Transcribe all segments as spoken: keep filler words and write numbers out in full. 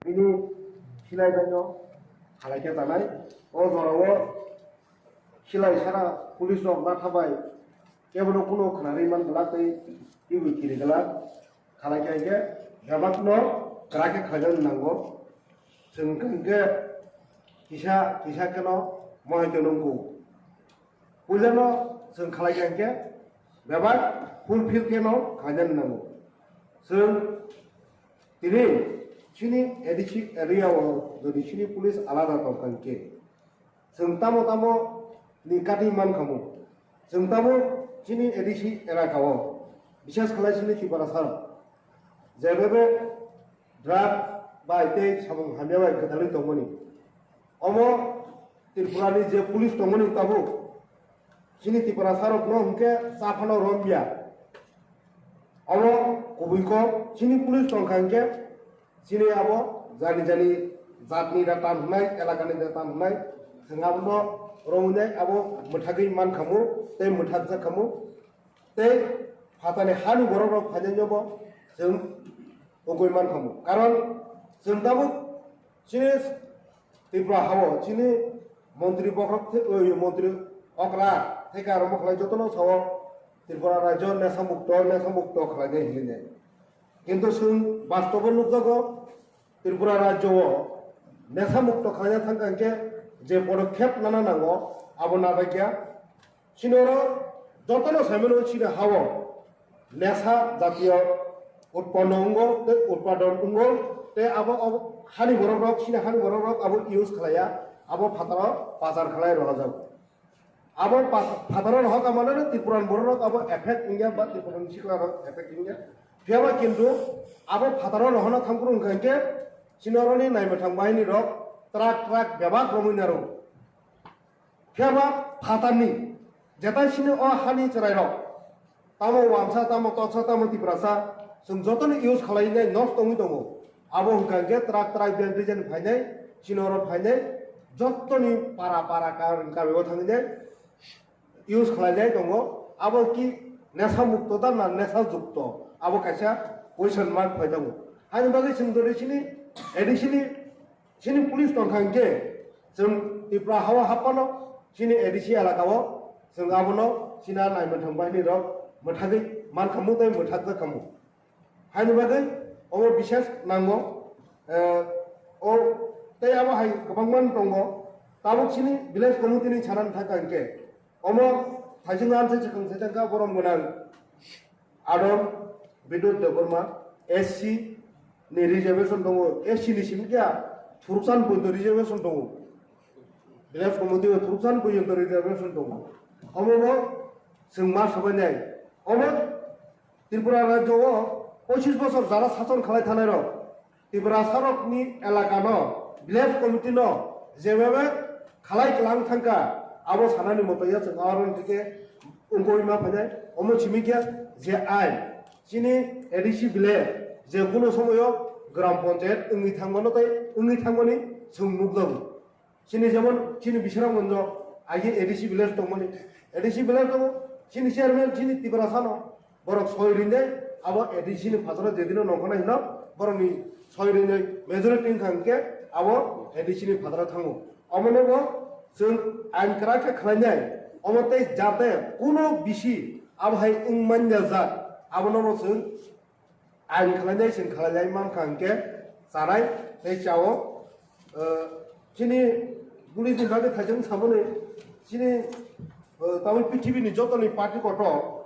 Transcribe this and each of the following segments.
Bini silai baino khalai khe tanai. O jorao silai sara police rok natha bai kebono kuno khwnarwi man glak tei twibo kiri glak. Khalai khe khe bebakno kwrak khe khlaina nango. Chwng hwnkhe kisa kisa kheno mohai tongwi nukgo. Puilano chwng khalai kha hwnkhe bebak fulfill kheno khlaina nango. Chwng tini chini A D C area o jodi chini police alada tongkha hwnkhe chwng tamo tamo ni kati mankhamu. Chwng tamo chini A D C elaka o bishes khlai chini Tiprasa jebebe drug bai tei samung hamya bai gwdalwi tongmani. Omo Tripura ni je police tongmani tabuk chini Tiprasa rok no hwnkhe cha phano romya. Omo kubui kok chini police tongkha hwnkhe chini abo jani jani jat ni da tan hwnai, elaka ni da tan hwnai, chwng abo no romwi nai abo mwthagwi mankhamu tei mwthakjak khamu. Tei phatani hani borok rok phainai no bo chwng ungui mankhamu. Karon chwng tabuk chini Tripura hao chini montri bokhok the-, oi, montri okra theka rok mokhlai jotono sao Tripura rajyo nesa mukto, nesa mukto khlainai hinwi nai. Kintu chwng bastobo nukjago Tripura rajyo o nesa mukto khlaina thangkha hwnkhe je podokkhep nana nango abo nabakya. Chini oro jotono saimano chini hao nesa jatiyo utponno wngo tei utpadon wngo tei abo, abo hani borok rok, chini hani borok rok abo use khlaiya, abo phataro pachar khlai rohorjago. Abo pa-, phataro rohorkha mano Tripura ni borok rok abo effect wngya ba Tripura ni sikla rok effect wngya. Phiyaba kintu abo phataro rohorna thangphuru wngkha hwnkhe chini oroni naimwthang bahini rok truck truck bebak romwi naro. Phiya ba phatarni jetai sini o hani chwrairok, tamo Wangsa, tamo Toksa, tamo Tiprasa, chwng jotoni use khlainai nosto wngwi tongo. Abo hwnkha hwnkhe trak trak biyang region phainai, chini oro phainai, jotoni para para ka-, kamio thanginai use khlainai tongo. Abo ki nesa mukto da na nesa jukto? Abo kaisa question mark phai tongo. Hani bagwi chwng jodi sini, A D C ni Chini police tongkha hwnkhe, chwng Tripura hao haphano, chini A D C elaka o, chwng abono chini naimwthang bahini rok mwthagwi mankhamu tei mwthakjakhamu. Haini bagwi omo bishes nango, eh, o tei abo hai kwbangma tongo. Tabuk chini village committee ni sanani thangkha hwnkhe, omo thaising lan se chwng se thangkha borom gwnang. Adon Bidut Debbarma S C ni reservation tongo, S C ni simi kya thuruksan poito reservation tongo. Village committee o thuruksan poito reservation tongo. Omo bo chwng ma sabainai. Omo Tripura rajyo o pochis bosor jara sason khalai thanai rok. Tiprasarokni elakano, village committee no jebebe khalai kwlang thangkha, abo sanani moto ya chwng aro thike wngwi ma phainai, omo simi khe je ain chini A D C village je kuno somoyo gram panchayat wngwi thangmano tei wngwi thangmani chwng nukjago. Chini jemon chini Bisramganjo agi A D C village tongmani. A D C village tongo, chini chairman chini Tiprasano. Borok soi rinai abo A D C ni phataro jedino nongkhornai hino borokni soi rinai majority wngkha hwnkhe abo A D C ni phataro thango. Omono bo chwng ain kwrak khe khlainai, omo tei jate kuno bisi abo hai wngmanya jak abono bo chwng ain khlainai chwng khlailai mankha hwnkhe chanai tei chao. Eh, chini police ni bagwi thaijak samani chini, eh, tabuk pithibini jotoni party kotor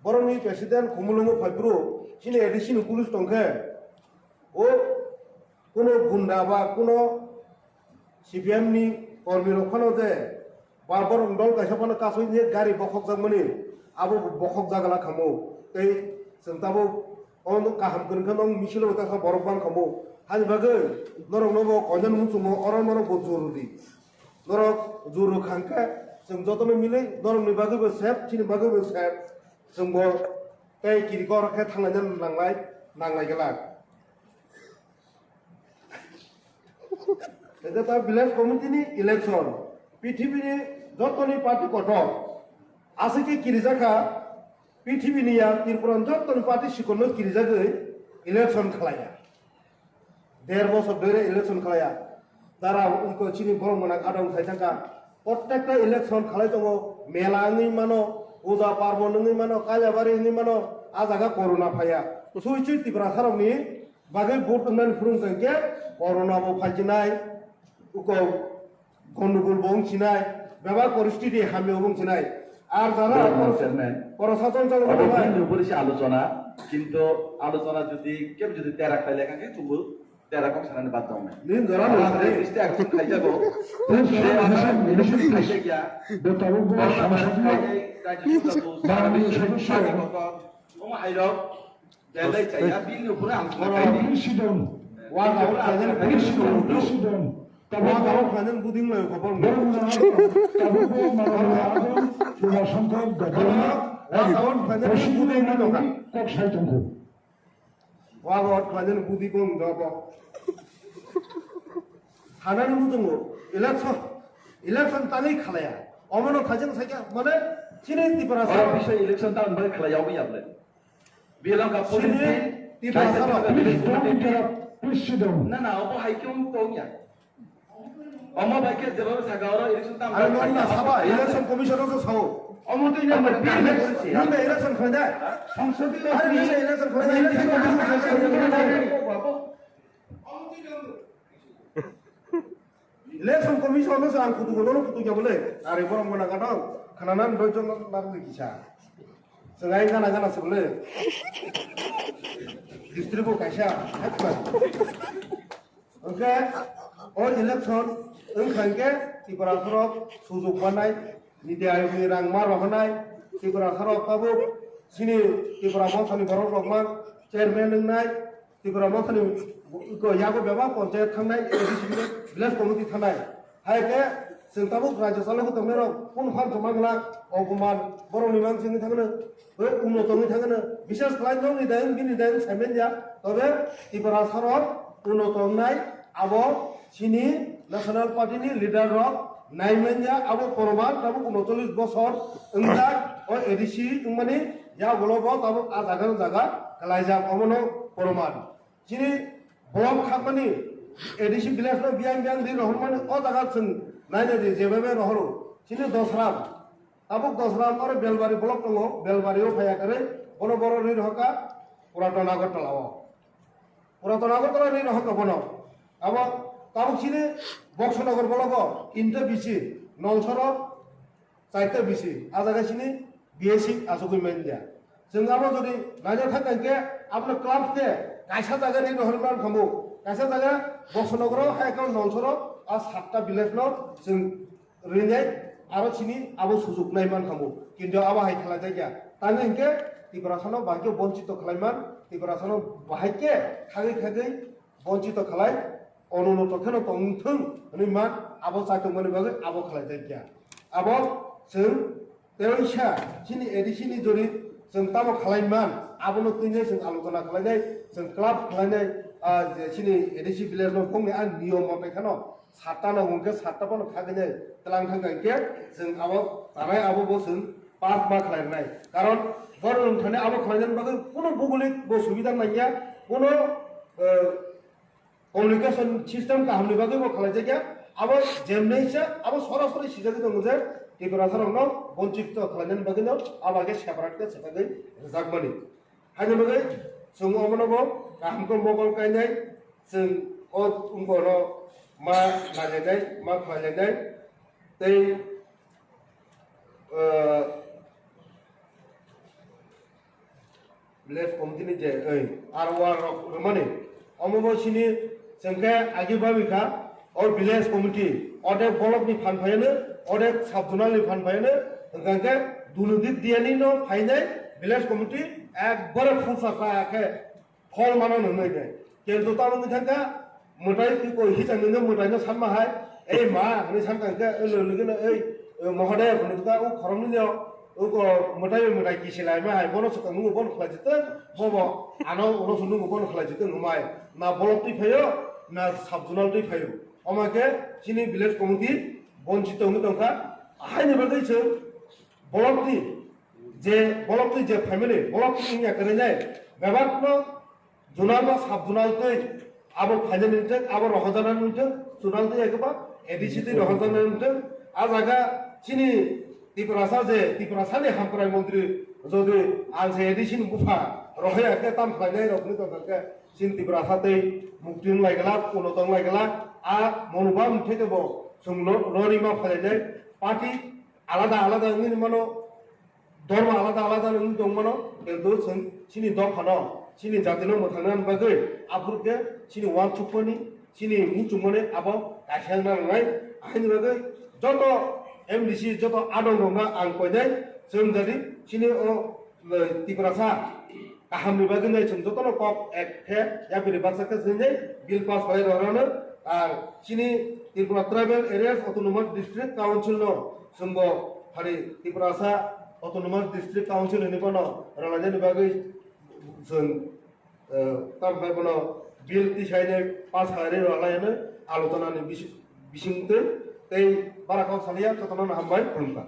borokni president Khumulwngo phaiphuru chini A D C ni police tongkhe o kuno gunda ba kuno C P M ni kormi rok phano je ba borok dol kaisa phano kasui ni gari bokhok jakmani abo bokhok jagala khamu tei chwng tabuk o kaham kwrwng khe nwng misil o tasa borok bang khamu hani bagwi norok no bo koinani muchungo oro norok bo juru di norok juru khangkhe chwng jotono mili norok ni bagwi bo sep chini bagwi bo sep chwng bo tei kirikor khe thanglaina nanglai nanglai glak. Ede ta village committee ni election, pithibini jotoni party kotor, aswk khe kirijakha, pithibini ya Tripura ni jotoni party sikonno kirijagwi election khlaiya. Der bosor dore election khlaiya. Dara wngkha chini borok mwnang adong khai thangkha. Prottekta election khlai tongo, mela wngwi mano, puja parbon wngwi mano, kailabari wngwi mano, a jaga corona phaiya. Sui sui Tiprasarokni bagwi vote wngnani phwrwng kha hwnkhe corona bo phaichinai, uko gondogol bo wngchinai, bebak poristiti hamya bo wngchinai. Ar jara Chairman. Poro sason chalo Obo bai. Bini upore se alochona, kintu alochona jodi kebo jodi tera khlai lekha khe chubu tera kok sanani bad dong. Nin jora no Ama sare. List action khai jago. Nin jora no sare. Nin jora no sare. Khai jago. Bo tabuk bo Ama samsok no. Khai jai, khai jai, khai jai, Bangladesh khai jai, solution. Khai jai, khai jai. Omo hai rok. Delai chaya, bini upore ang Oro khai jai. President. Wa ga oro khai jai. President, president. Tabuk wa ga oro khai jai, buding lai khobor. Borok na, tabuk bo mara mara, Uma Shankar, Gadona. Wa ga oro khai jai, buding lai khobor. Kok sai tongkho. Wago khlainani budi bo wng jobo. Thanani muchungo election, election tangwi khlaiya. Omono thajeng sakya, mane chini Tipra Oro sa. Bisa election tang bai khlai yawi yable. Bilang ka Chini polin Tipra sa. Please don't interrupt. Please sit down. Na, na, obo hai khe wng tong ya. Omo bai khe jebaro saka oro election tamo. Are non na saba, election commission o sao. Omo twi na ma bi na kori si. Nung na election khlai dai. Sangsodi. Are nung na election khlai dai, election commission o sao. Election commission o sao ang kutu gono kutu ya bole. Are borok mana kadang khana nan doi jon na kisa. Sengai gana gana se bole. District o kaisa. Hwnkhe o election wngkha hwnkhe Tiprasarok sujuk mannai, niti ayogni rang ma rohornai, Tiprasarok tabuk chini Tipra Mothani borok rok ma chairman wngnai, Tipra Mothani ko yago bebak ponchayat thangnai, A D C village committee thangnai. Hai khe chwng tabuk rajyo chalogwi tongnairok kunu phan tongma glak, ogoman borokni mang chwngwi thangno, tei uno tongwi thangno, bises khlai nokni dayung bini dayung saiman ya, tobe Tiprasarok uno tongnai abo chini National Party ni leader rok naiman ya, abo poroman tabuk unocholish bosor wngjak o A D C wngmani, ya ulo bo tabuk a jaga jaga khlaijak, omono poroman. Chini block khakmani A D C village no biyang biyang ri rohormani o jaga chwng naina di jebebe rohoro. Chini Dosram, tabuk Dosram oro Belbari block tongo, Belbari o phaiya kwrwi, bono boro ri rohorkha Puraton Agartala o. Puraton Agartala ri rohorkha bono. Abo tabuk chini Boksonogor block o tinta bisi, Nolsoro, Chaita bisi, a jaga sini B S C achugwi manya. Chwng abo jodi naina thang khe, abono club te kaisa jaga ri rohor man khamu, kaisa jaga Boksonogoro hai khe Nolsoro a satta village no chwng rinai aro sini abo sujuk nai man khamu. Kintu abo hai khlai jakya. Tani hinkhe Tiprasano bahai khe bonchito khlai man, Tiprasano bahai khe khagwi khagwi bonchito khlai, onono tokheno tongthung hwnwi man, abo chai tongmani bagwi abo khlai jakya. Abo chwng teisa chini A D C ni jori chwng tamo khlai man, abono twinai chwng alochona khlainai, chwng club khlainai, ah, je chini A D C village no bongni ang niyom motai kheno satta no hwnkhe satta bono khagwinai tlang thang kha hinkhe chwng abo tanai abo bo chwng pass ma khlai rwnai. Karon boro nwng thani abo khlainani bagwi kuno bugulik bo subida nangya, kuno, eh, communication system kahamni bagwi bo khlaijakya, abo jemnaisa, abo sorasori sijagwi tongo je Tiprasarokno bonchito khlainani bagwino abo hai khe separate khe swkagwi rwjakmani. Haini bagwi chwng omono bo kaham khe mokol kainai, chwng o wngkoro ma nailainai, ma khlailainai, tei, eh, Village committee ni je, oi, R O R rok rwmani. Omo bo sini chwng khe agi babi kha, o village committee, odek block ni phan phaiano, odek sub zonal ni phan phaiano, hwnkha khe dunu dik diyani no phainai village committee ekbare full sakha khe phol mano nwngnai de. Kintu tamo wngkha kha, mwtai ki koi hita nini mwtai no sanma hai, "Ei ma," hwnwi sankha khe, "Ei lo, lo, lo, ei, eh, mohoday," hwnwi kha, "O khoroknwi no, o ko mwtai, mwtai kisi lai ma hai, bono swkang nungo, bono khlai jitwng, bo bo ano ulo sung nungo, bono khlai jitwng," hwnmai. Na block twi phaio, na sub zonal twi phaio. Omo khe chini village committee bonchito wngwi tongkha. Haini bagwi chwng block ni je, block ni je family, block ni wngya kwrwi nai, bebak no zonal ba sub zonal twi Abo phainani wngthok, abo rohorjaknani wngthok, chudal tei ekeba A D C tei rohorjaknani wngthok. A jaga chini Tiprasa je, Tiprasani hamkrai montri jodi ang se A D C ni bupha rohorya khe tam khlainai rok hinwi tongkha khe chini Tiprasa tei mukti wng lai glak, uno tong lai glak. A monuba wngthai khe bo chwng no, noni ma phainai party alada alada wngwi mano. Dhormo alada alada wng tong mano, kintu chwng chini dophano, chini jatino mwthangnani bagwi aphuru khe chini uansukmani, chini muchungmani abo kaisa wngna nangnai. Ahini bagwi joto M D C, joto adongrokno ang koinai, chwng jadi chini o, eh, Tiprasa kahamni bagwi nai chwng jotono kok ek khe yapiri baksa khe swngnai bill pass khlai rw rwno. Ar chini Tripura Tribal Areas Autonomous District Council no chwngbo hari Tiprasa Autonomous District Council hinwi bono rwlainani bagwi chwng, eh, tamo khe bono bill tisaini pass khlainai rwlaino alochonani bisi-, bisingtwi tei bara kok saliya jotono hambai khulumkha.